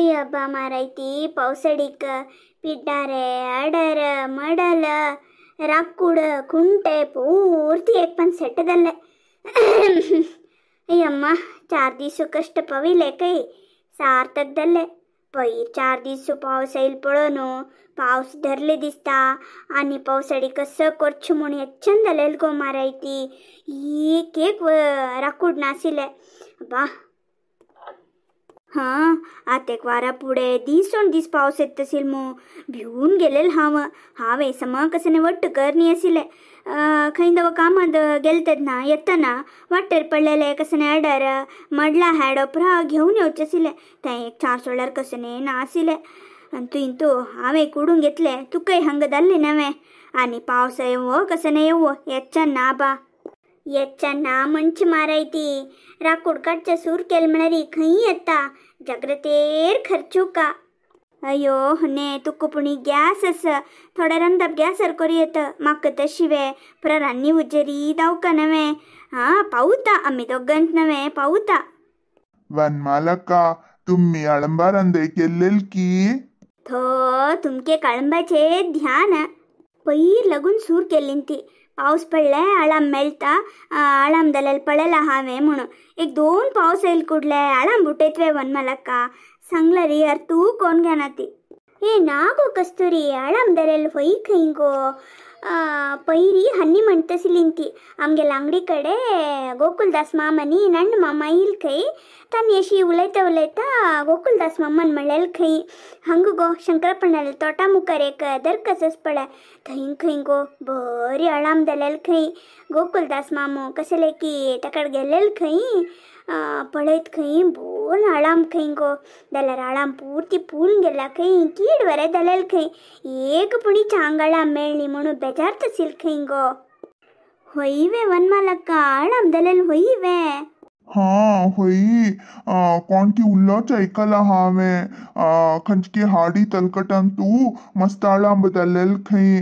अय्यब्बा मारायती पावसडीक पिड्डारे अडर मडल राಕ್ಕುಡ ಕುಂಟೆ ಪೂರ್ತಿ ಏಕ್ಪನ್ ಸೆಟ್ಟದಲ್ಲೇ. ಅಯ್ಯಮ್ಮ 4 ದಿವಸ ಕಷ್ಟ ಪವಿಲೆ ಕೈ सार्थक पयर 4 दीस पावस येयल पळोवन पावस धरले दिसता आनी पावसाडी कसं करचें म्हूण हेच्चन जालें गो मारायती. एक एक राकूड नाशिल्लें बा. हां आतां एक वारा फुडें दीसोन दीस पावस येता आशिल्लो मू भिवून गेलेलें हांव. हांवें सम कसने वट्ट करनी आशिल्लें. खंय दव कामात गेले तेन्ना येतना वाटेर पडलेले कसने अडर मडला हाडप घेवन येवचें आशिल्लें. तें एक 4 सोळ्यार कसने ना आशिल्लें आनी तुवें तूं हांवें कुडून घेतलें तुकाय हांगा धाडलें नवें. आनी पावस येवो कसने येवो येच्चा ना बा येच्चा ना म्हणचे मारायती. राकूड काडच्या सूर केल म्हळ्यार खंय येता जाग्रतेर खर्चुका. अयो हने तुका पुणी गॅस आसा थोडे रंदप गॅसार करूं येता म्हाका तशी वे पुरा रान्नी उजेरी दावका नवें. हां पावता आमी दोगांच नवें पावता. वनमालक्का तुम्ही अळंबा रंदे केल्लेल की थो तुमके कळंबाचे ध्यान पयर लागून सूर केल्ली ती. पावस पडले आळाम मेळटा आळाम जाल्यार पळयला हांवें म्हणून एक 2 पावस येयल कुडले आळाम बुटयतवे वनमालक्का सांगला रे यार तू कोण घेना ती. हे ना गो कस्तुरी आळाम दरेल होय खंय गो. पयरी हन्नी म्हणटसिली ती आमगे अंगडी कडे गोकुलदास मामानी नण्ण मामा येयल खंय तांणी अशी उलयता उलयता गोकुलदास मामान म्हणलेल खंय हंग गो शंकरपणाले तोटा मुखार एक दरकस पळय थंय खंय गो बरी आळाम जालेल खंय. गोकुलदास मामो कसले की ताका गेलेल खंय पळयत खंय बोर आळाम खंय गो जाल्यार आळाम पुर्ती पूल गेला खंय कीड बरें जालेल खंय एक पुणी चांग आळाम मेळ्ळी म्हणून बेजार तसील खंय गो. होय वे वनमालक्का आळाम जालेल होय वे. हां होय कोण की उल्लोच ऐकला हांवें खंयची हाडी तलकटान तूं मस्त आळांब जाल्लेल खंय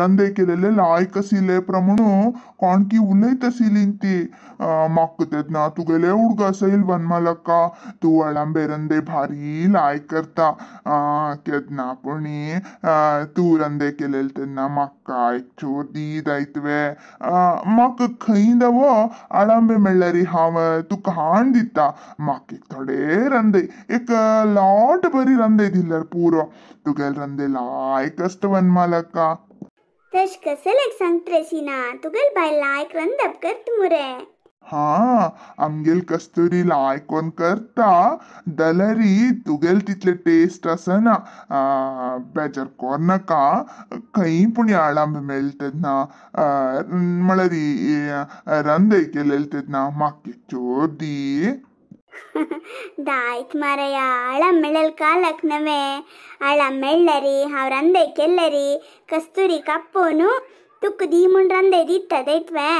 रंदे केलेले लायक आशिल्ले प्रमाण कोण की उलयत आशिल्ली ती. म्हाका तेन्ना तुगेले उडगास येयल वनमालक्का तूं अळांबे रंदे भारी लायक करता. केन्ना पुणी तूं रंदे केलेले तेन्ना म्हाका एक चोर दी दायतवे. म्हाका खंय दवो आळांबे मेळ्ळ्यार हांव तुका हाण दिता. म्हाका एक थोडे रंदे एक लॉट बरी रंदे दिल्यार पुरो. तुगेले रंदे लायक आसता वनमालक्का. तश कसलेक सांगतले सीना तुगेल बायल लायक रंदप करत मुरे. हां आमगेल कस्तुरी लायकोन करता जाल्यार तुगेल तितले टेस्ट आसना. बेजार कोर नाका खंय पूण आळांब मेळटा तेन्ना म्हळ्यार रंदे केलेले तेन्ना म्हाका एक चोर दी. दायत मारया आळाम मेळल कालक नवे आळाम मेळ्ळरी हांव रंदे केल्लरी कस्तुरी काप्पोनु तुका दी म्हूण रंदे दिता दैतवे.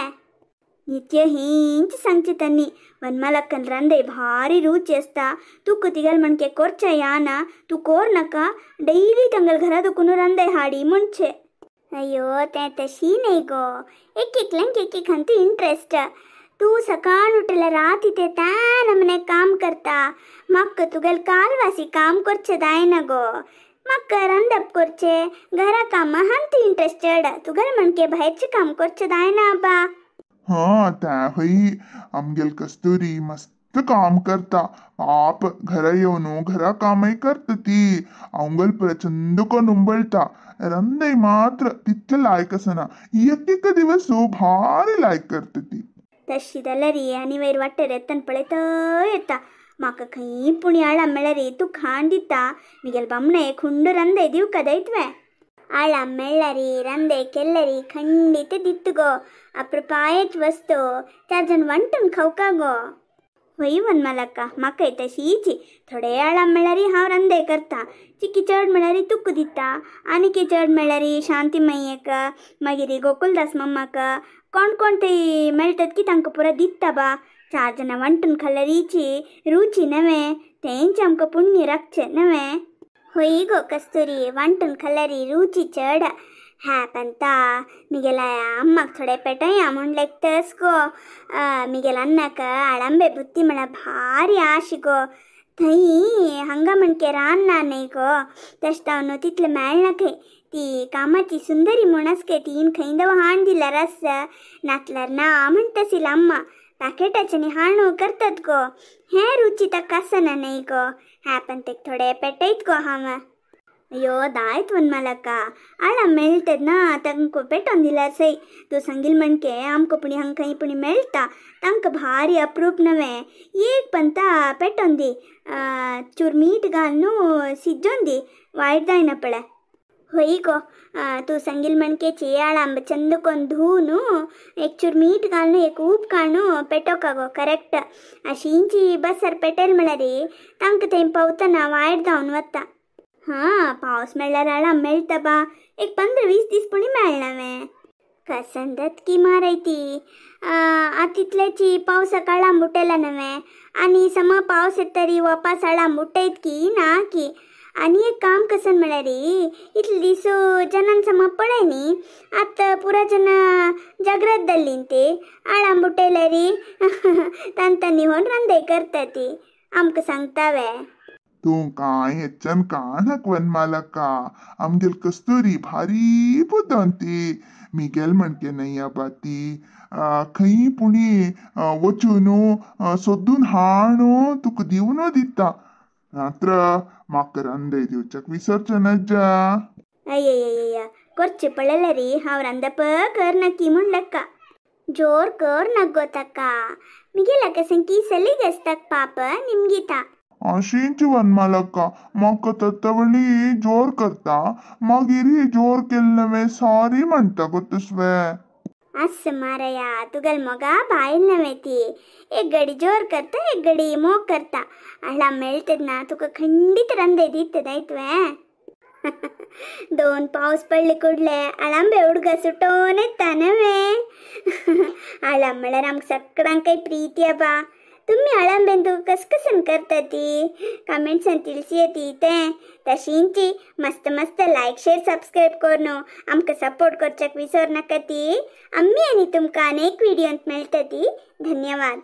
नित्य हींच सांगचे तन्नी वनमालक्कन रंदे भारी रुचि आसता तुका तिगेल म्हणके कोरच्या याना तूं कोर नाका डेली तांगेल घरा दुकून रंदे हाडी म्हणचे. अय्यो तें तशी न्हय गो एक एकल्यांक एक एक हांतू इंट्रस्ट. तूं सकाळ उठल्यार रात ते त्या नमने काम करता म्हाका तुगेल कालवासी काम करचें जायना गो. म्हाका रंदप करचें घरा कामां हांतू इंट्रस्ट चड तुगेल म्हणके भायरचें काम करचें जायना बा. हां तें हय आमगेल कस्तुरी मस्त काम करता. पाप घरा येवन घरा कामय करता ती. आंगल प्रचंड कोण उंबळटा रंदे मात्र तितले लायक आसना. एक एक दिवस भारी लायक करता ती. तशी जाल्यार आनी वयर वाटेर येतना पळयत येता म्हाका खंय पुणी आळाम मेळ्ळ्यार तूं खाण दिता मिगेल बामणे खुंड रंदे दिवका दैतवे. आळाम मेळ्ळ्यार रंदे केल्लरी खंडीत दित गो अप्रपायच वस्तू 4 जण वांटून खावका गो. होय वनमालक्का म्हाकाय तशीच थोडे आळाम मेळ्ळ्यार हांव रंदे करता चिकी चड मेळ्ळ्यार तुका दिता आनीक चड मेळ्ळ्यार शांतीमयेक मागीर गोकुलदास मम्माक कोण कोण ते मेळटात की तांकां पुरा दिता बा. 4 जाणां वांटून खाल्यारीची रुची नवें तेंच आमकां पुण्य राखचें नवें. होय गो कस्तुरी वांटून खाल्यारी रुची चड. ह्या पंता मिगेल्या अम्माक थोडे पेटया म्हूण लेगतस गो. मिगेल अन्नाक आळंबे बुत्ती म्हळ्यार भारी आश गो. थंय हांगा म्हणके रान ना न्हय गो तशें जावन तितलें मेळना खंय. ती कामाची सुंदरी म्हूण आसके तीन खंय दव हाण दिल्यार आस नातल्यार ना म्हणटा अम्मा. पॅकेटाच्यानी हाणू करतात गो हें रुची ताका आसना न्हय गो. ह्या पण ते थोडे पेटयत गो हांव. अಯ್ಯೋ ದಾಯ್ತು वनमालಕ್ಕ आळा मेळटत ना तांकां पेटोवन दिल्यार सय. तूं सांगील म्हणके आमकां पुणी हांकां खंय पुणी मेळटा तांकां भारी अप्रूप नवें एक पंता पेटोवन दी चूर मीठ घालून शिजोवन दी वायट जायना पळय. होय गो तूं सांगील म्हणकेची आळांब चंद कोन धुवून एक चूर मीठ घालून एक ऊप काडून पेटोवका गो करेक्ट. अशींची बसर पेटेल म्हळ्यार तांकां थंय पावतना वायट जावन वता. हां पावस मेळ्ळ्यार आळां मेळटा बा एक 15-20 दीस पुणी मेळना वे. कसंदत की मारायती आतां तितल्याची पावसाक आळां बुटयला नवे आनी समा पावस येत तरी वापास आळां बुटयत की ना की. आनी एक काम कसन म्हळ्यार इतले दीस जनान समा पळय न्ही आतां पुरा जन जाग्रत जाल्ली ते आळां बुटयल्यार तांतांनी होन रांदय करता ती आमकां सांगता वे. तूं कांय हेच्यान काणाक वनमालक्का आमगेल कस्तुरी भारी बुदवंती मिगेल म्हणके न्हय आबा ती खंय पुणी वचून सोदून हाणू तुका दिवन दिता. मात्र म्हाका रांदय दिवच्याक विसरचें नज्जा. अय्यय्यय्य करचें पडलें रे हांव रांदप कर नक्की म्हूण लेक्का जोर कर नगो ताका मिगेला कशें की सलीग आसता पाप निमगिता. अशींच वनमालक्का म्हाका तत्वळी जोर करता मागीर जोर केल्ले नवें सॉरी म्हणटा गो तुसवे. अस मारया तुगेल मोगा बायल नवें ती एक गडी जोर करता एक गडी मोग करता. आळा मेळटत ना तुका खंडीत रांदय दितत तुवें. दोन पावस पडले कुडले आळांबे उडगा सुटोवन येता नवें. आळां म्हळ्यार आमकां सगळ्यांकय प्रीती आबा. तुम्ही आळांबेन तुका कसकसन करता ती कमेंट्सान तिळसी तें तशींची मस्त मस्त लायक शेअर सबस्क्राईब करून आमकां सपोर्ट करच्याक विसर नाका ती. आमी आनी तुमकां अनेक व्हिडियोंत मेळटा ती. धन्यवाद.